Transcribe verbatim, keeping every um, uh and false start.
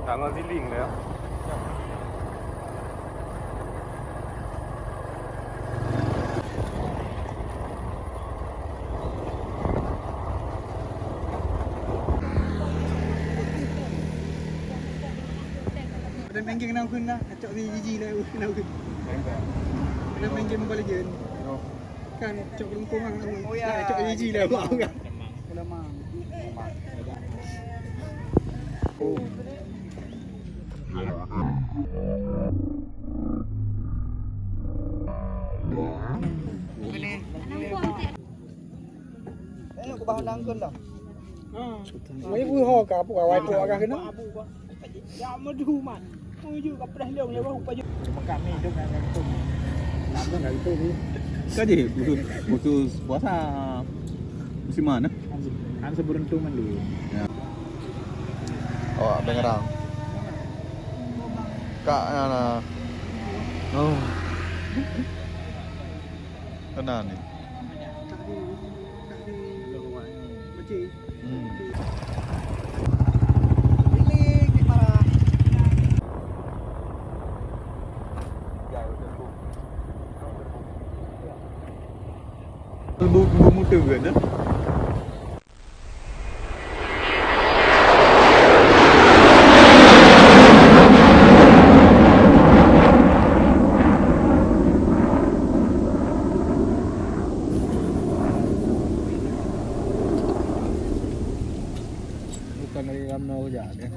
Tangan siling dah. Ada main game kenapa kena? Acok ni jiji lah, kenapa kena? Ada main game Mobile Legend. Kan cok lungkung ah. Oh, ya. Cok jiji lah, bang. Lemang. Eh, aku bahan nangkon dah. Mari ku ho ka, apa kawai tu agak kena? Ya, madu man. Menuju ke Pdah Leong, ya, baru paju. Mekah ni dong nak gantung. Nak dong gantung ni. Ka jih khusus, khusus puasa musiman, eh? Kan seberuntung man dulu. Ya. Oh, dengarang. Kak, ya, nah. Oh. Kena ni. Hmm. Bu-, bu-, muter kan, eh? Bukan dari UMNO saja, ya.